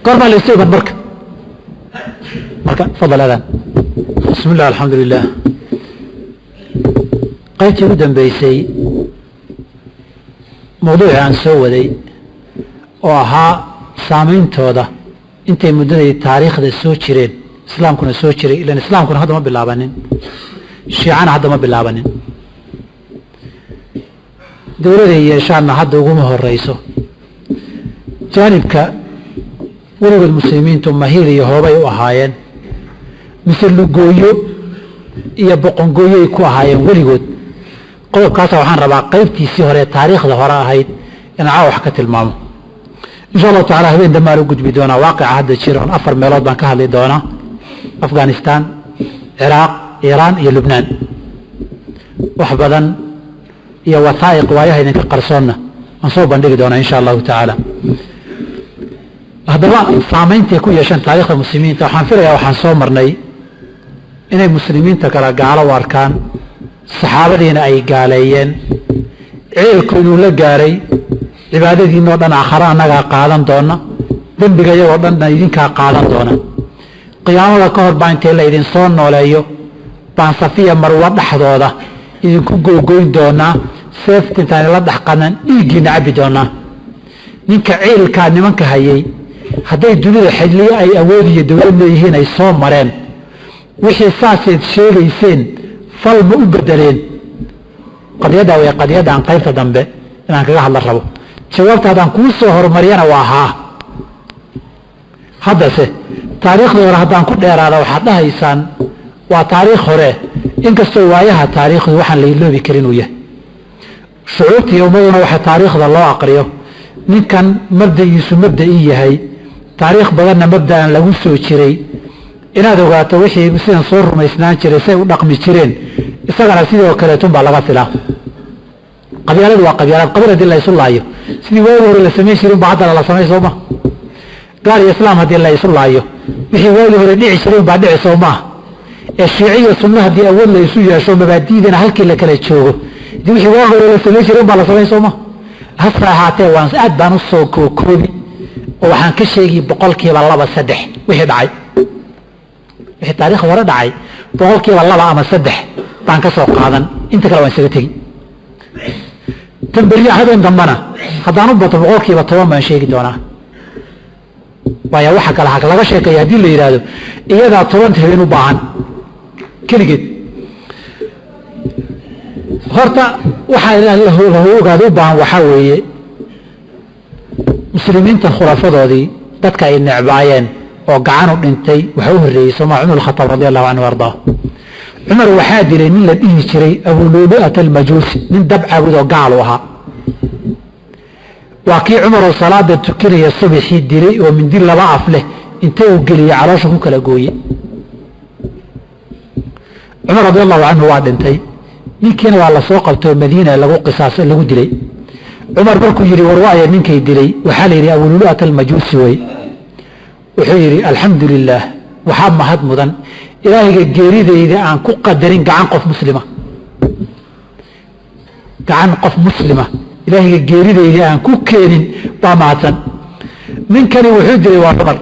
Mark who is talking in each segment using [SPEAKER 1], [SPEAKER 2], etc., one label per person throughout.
[SPEAKER 1] Goormaa la isu iman marka? Marka fadal adaan. Bismi illah, alxamdu lilah. Qaybtii ugu dambeysay mawduucii aan soo waday oo ahaa saameyntooda intay muddaday taariikhda soo jireen, islaamkuna soo jiray, ilan islaamkuna hadda ma bilaabanin, shiicana hadda ma bilaabanin, dowladay yeeshaanna hadda uguma horeyso. Jaanibka weligood muslimiintu mahiil iyo hoobay u ahaayeen, mise lugooyo iyo boqongooyoay ku ahaayeen weligood. Qodobkaasa waxaan rabaa qaybtiisii hore, taariikhda hore ahayd, inaan caawa wax ka tilmaamo, insha Allahu tacala. Habeen dambaan u gudbi doonaa waaqica hadda jira. Afar meelood baan ka hadli doonaa: Afghanistan, Ciraaq, Iiraan iyo Lubnaan. Wax badan iyo wathaa'iq waayaha idinka qarsoonna waan soo bandhigi doonaa, insha Allahu tacaala. Haddaba saameyntay ku yeesheen taarikhda muslimiinta, waxaan filayaa waxaan soo marnay inay muslimiinta kala gaalo u arkaan, saxaabadiina ay gaaleeyeen, ciilku inuu la gaaray cibaadadiinoo dhan aakhare annagaa qaadan doona, dembiga iyagoo dhanna idinkaa qaadan doona, qiyaamada ka hor baa intee la idinsoo nooleeyo baan Safiya Marwo dhexdooda idinku googoyn doonaa, seefta intaan la dhex qanan dhiiggiina cabbi doonaa. Ninka ciilkaa nimanka hayay, hadday dunida xidliyo ay awood iyo dowlad leeyihiin ay soo mareen, wixii saaseed sheegayseen fal ma u bedeleen? Qadiyadda way qadiyadda aan qaybta dambe inaan kaga hadla rabo. Jawaabta haddaan kuu soo horumariyana waa haa. Haddase taariikhdii hore haddaan ku dheeraada, waxaad dhahaysaan waa taariikh hore, inkastoo waayaha taariikhdu waxaan la iloobi karin uu yahay. Shucuubta iyo ummaduna waxa taariikhda loo aqriyo, ninkan mabda'iisu mabda'ii yahay, taariikh badanna mabda'an lagu soo jiray, inaad ogaato wixii sidan soo rumaysnaan jiray, say u dhaqmi jireen, isagana sidoo kaleetun baa laga filaa. Qabyaaladu waa qabyaalad. Qabiil haddii la isu laayo, sidii waagi hore la samayn jirin baa haddana la samay, sooma? Gaal iyo islaam haddii la isu laayo, wixii waagi hore dhici jirin baa dhici, soo maaha? Ee shiiciyo sunno haddii awood la isu yeesho, mabaadiidana halkii la kala joogo, dii wixii waagi hore la samayn jirin baa la samayn, sooma? Hase ahaatee waan aad baan u soo kookoobi oo waxaan ka sheegi 2%, 3 wixii dhacay, wixii taariikhda hore dhacay, 2% ama 3 baan ka soo qaadan, inta kale waan isaga tegi. Tan beriya habeen dambana haddaan u bato 10% baan sheegi doonaa, waayo waxa kale ha laga sheekeeya haddii la yidhaahdo, iyadaa 10 habeen u baahan keligeed. Horta waxaa lahu ogaada u baahan waxaa weeye muslimiintan khulafadoodii dadka ay necbaayeen oo gacanu dhintay waxaa u horreeyey, sooma, Cumar Khataab radi Allahu canhu ardaa. Cumar waxaa dilay nin la dhihi jiray Abuluulu'at Almajuusi, nin dab caabud oo gaal u ahaa. Waa kii Cumaroo salaada tukinaya subaxii dilay oo mindi laba af leh inta uu geliyey caloosha ku kala gooye. Cumar radi Allahu canhu waa dhintay, ninkiina waa lasoo qabtay oo Madiina lagu qisaas lagu dilay. Cumar markuu yidhi war waaya ninkay dilay, waxaa la yidhi Abuluulu'at Almajuusi wey. Wuxuu yidhi: alxamdu lilaah, waxaa mahad mudan Ilaahayga geeridayda aan ku qadarin gacan qof muslima, gacan qof muslima Ilaahayga geeridayda aan ku keenin baa mahadsan. Ninkani wuxuu dilay waa Cumar,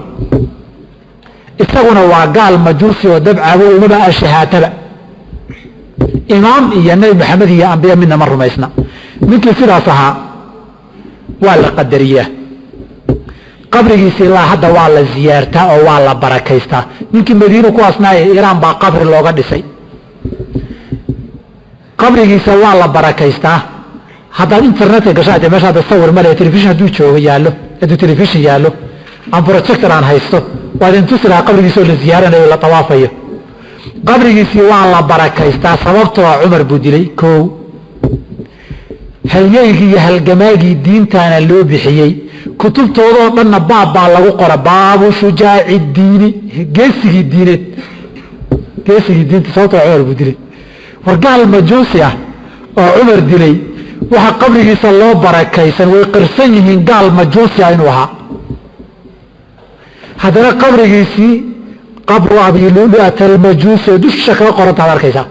[SPEAKER 1] isaguna waa gaal majuusi oo dabcaabo, umaba ashahaataba, imaam iyo Nebi Maxamed iyo ambiya midna ma rumaysna. Ninkii sidaas ahaa waa la qadariyaa, qabrigiisi ilaa hadda waa la ziyaartaa oo waa la barakaystaa. Ninkii Madiinu ku asnaaya, Iiraan baa qabri looga dhisay, qabrigiisa waa la barakaystaa. Haddaad internetka gasho, ade meesha hadda sawir male, telefishin hadduu joogo yaallo, hadduu telefishin yaallo aan projector aan haysto, waa idin tusi lahaa qabrigiisa oo la ziyaaranayo, la tawaafayo. Qabrigiisii waa la barakaystaa, sababtoo Cumar buu dilay. Kow, halyeygii iyo halgamaagii diintaana loo bixiyey, kutubtoodoo dhanna baab baa lagu qora, baabu shujaaci diini, geesigii diineed, geesigii diinta, sababtoo Cumar buu dilay. War gaal majuusi ah oo Cumar dilay, waxa qabrigiisa loo barakaysan, way qirsan yihiin gaal majuusi ah inuu ahaa. Haddana qabrigiisii qabru Abilulu'at Almajuusi oo dusha kaga qorantaad arkaysaa.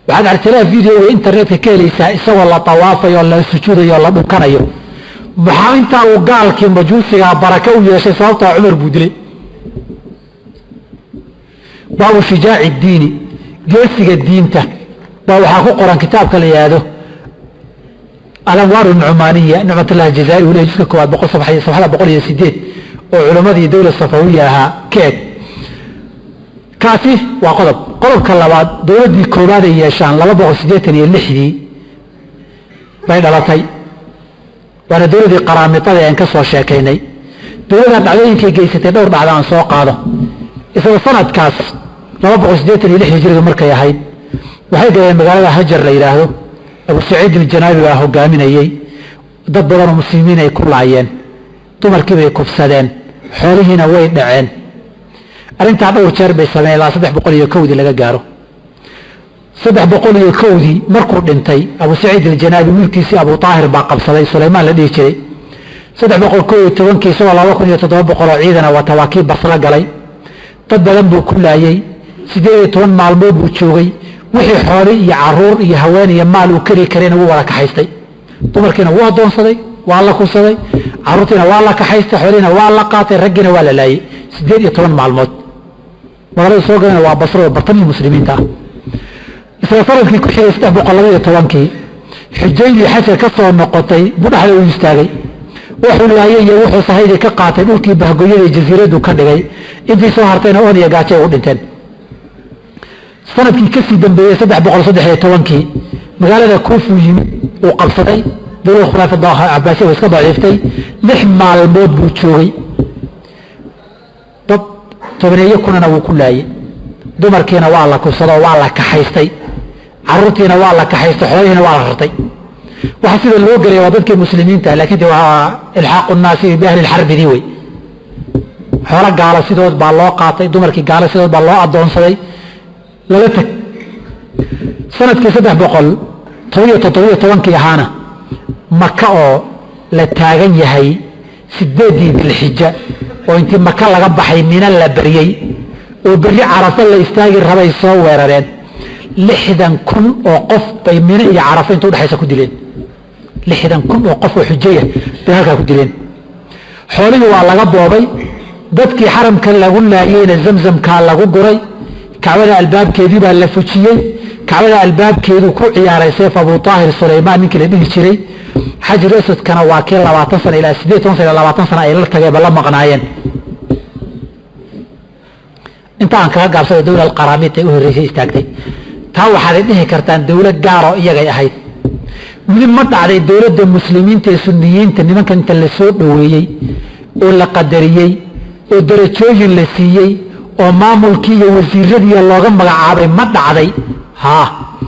[SPEAKER 1] Waxaad artilaa videoga internetka ka helaysaa isagoo la tawaafayo, la sujuudayo, la dhunkanayo. Maxaa intaa uu gaalkii majuusigaa baraka u yeeshay? Sababtaa Cumar buu dilay. Baabu shijaaci diini, geesiga diinta, baa waxaa ku qoran kitaabka la yidhaahdo Alanwaaru Nucmaaniya, Nicmatullahi Aljazaa'iri uu leeyahy, juska koowaad boqol safxada 108 oo culammadii dowla Safawiya ahaa ka eg. Kaasi waa qodob. Qodobka labaad, dowladdii koowaad ay yeeshaan 286-dii bay dhalatay, waana dowladdii Qaraamitada aan ka soo sheekaynay. Dowladda dhacdooyinkay geysatay dhowr dhacda aan soo qaado. Isla sanadkaas 286 hijriga markay ahayd, waxay galeen magaalada Hajar la yidhaahdo. Abu Saciid Iljanaabi baa hogaaminayey. Dad badanoo muslimiin ay ku laayeen, dumarkii bay kufsadeen, xoolihiina way dhaceen. Arrintaa dhowr jeer bay sameeyeen ilaa 301-dii laga gaaro. 301-dii markuu dhintay Abu Saciid Iljanaabi, wiilkiisii Abu Taahir baa qabsaday, Sulaymaan la dhihi jiray. 311-kii isagoo 2700 oo ciidana wata waa kii Baslo galay. Dad badan buu ku laayey. 18 maalmood buu joogay. Wixii xooli iyo caruur iyo haween iyo maal uu keri karayna wuu wada kaxaystay. Dumarkiina wuu addoonsaday, waa la kufsaday, caruurtiina waa la kaxaystay, xoolihiina waa la qaatay, raggiina waa la laayey. 18 maalmood magaalada soo galayna waa Basro oo bartamihii muslimiinta ah. Isla sanadkii ku xigay, 312-kii, xujaydii xajar ka soo noqotay buu dhexda u istaagay. Wuxuu laayay iyo wuxuu sahaydii ka qaatay dhulkii bahgoyada jasiiradu ka dhigay. Intii soo hartayna oon iyo gaajay u dhinteen. Sanadkii kasii dambeeyey, 313-kii, magaalada Kuufuu yimid, uu qabsaday. Dowlada khulaafa Cabaasiya way iska daciiftay. 6 maalmood buu joogay, dad tobaneeyo kunana wuu ku laayey. Dumarkiina waa la kufsadoo waa la kaxaystay, caruurtiina waa la kaxaystay, xoolihiina waa la rartay. Waxa sida loo gelaya waa dadkii muslimiinta, laakiin de waa ilxaaqu nnaasi biahli lxarbidii wey. Xoolo gaalo sidood baa loo qaatay, dumarkii gaalo sidood baa loo addoonsaday, lala teg. Sanadkii 317-kii ahaana, Maka oo la taagan yahay 8-dii Dilxija, oo intii Maka laga baxay Mina la baryey oo berri Carafo la istaagi rabay, soo weerareen. 60,000 oo qof bay Mino iyo Carafo inta udhexaysa ku dileen. 60,000 oo qof oo xujaya bay halkaa ku dileen. Xoolihii waa laga boobay. Dadkii xaramka lagu laayeyna Zamzamkaa lagu guray. Kacbada albaabkeedii baa la fujiyey. Kacbada albaabkeedu ku ciyaaray seef Abu Taahir Sulaymaan ninkii la dhihi jiray. Xajar Asadkana waa kii 20 sana ilaa 18 sana ilaa 20 sana ay la tageenba la maqnaayeen. Inta aan kaga gaabsaday dowla Alqaraamiit ay u horreysay istaagtay, taa waxaad dhihi kartaan dowlad gaaroo iyagay ahayd. Weli ma dhacday dowladda muslimiinta ee suniyiinta nimanka inta la soo dhoweeyey oo la qadariyey oo darajooyin la siiyey oo maamulkii iyo wasiiradii looga magacaabay? Ma dhacday? Haa.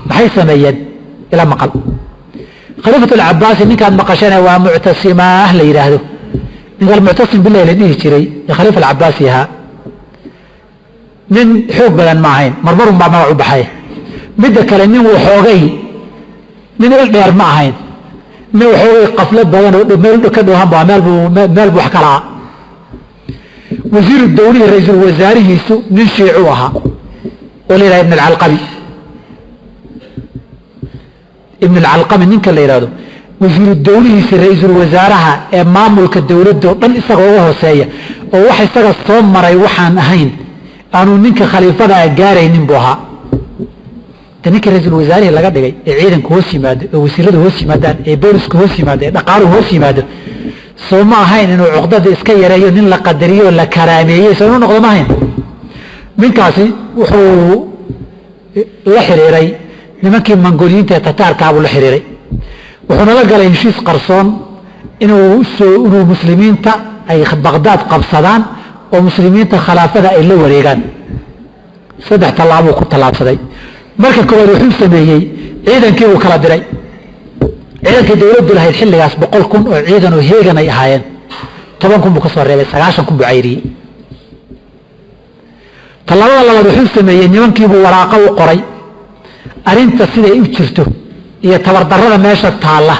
[SPEAKER 1] Maxay sameeyeen? Ila maqal. Khaliifat Alcabaasi ninkaad maqashana waa Muctasimaah la yidhaahdo, ninka Almuctasim Bilahi la dhihi jiray ee khaliifa Alcabaasi ahaa, nin xoog badan ma ahayn, marmarun baa magac u baxay. Midda kale, nin waxoogay nin il dheer ma ahayn, nin waxoogay qaflad badan oo meel ka dhowhan baa meel buu wax kala ah. Wasiiru dowlihii, ra-iisul wasaarihiisu nin shiicu ahaa oo la yidhahda Ibn Alcalqami. Ibn Alcalqami ninka la yidhahdo, wasiiru dowlihiisi ra-iisul wasaaraha ee maamulka dowladda oo dhan isaga uga hooseeya, oo wax isaga soo maray waxaan ahayn aanu ninka khaliifada gaaraynin buu ahaa. De ninka ra-iisul wasaarihii laga dhigay ee ciidanka hoos yimaado, ee wasiiradu hoos yimaadaan, ee booliska hoos yimaado, ee dhaqaaluhu hoos yimaado, soo ma ahayn inuu cuqdada iska yareeyo? Nin la qadariyo, la karaameeyey soo inuu noqdo ma ahayn? Ninkaasi wuxuu la xiriiray nimankii Mongoliyiinta ee Tataarkaabuu la xiriiray, wuxuuna la galay heshiis qarsoon inuu muslimiinta ay Baqdaad qabsadaan oo muslimiinta khilaafada ay la wareegaan. 3 tallaabuu ku tallaabsaday. Marka koowaad, wuxuu sameeyey ciidankii uu kala diray. Ciidankii dowladdu lahayd xilligaas 100,000 oo ciidan oo heegan ay ahaayeen, 10,000 buu ka soo reebay, 90,000 buu cayriyey. Tallaabada labaad, wuxuu sameeyey nimankiibuu waraaqo u qoray, arrinta siday u jirto iyo tabardarrada meesha taalla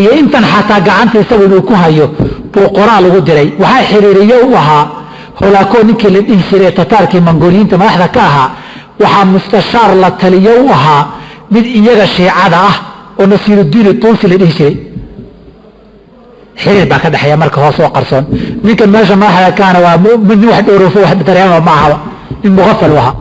[SPEAKER 1] iyo intan xataa gacanta isagu inuu ku hayo buu qoraal ugu diray. Waxaa xiriiriyo u ahaa Holaako ninkii la dhihi jiray Tataarkii Mongoliyiinta madaxda ka ahaa. Waxaa mustashaar la taliyo u ahaa mid iyaga shiicada ah oo Nasiiruddiin Tuusi la dhihi jiray. Xiriir baa ka dhexeeya marka hoos oo qarsoon. Ninkan meesha madaxda kaana waa nin wax dhoorofo, wax dareema ma ahaba, nin muqafal u ahaa.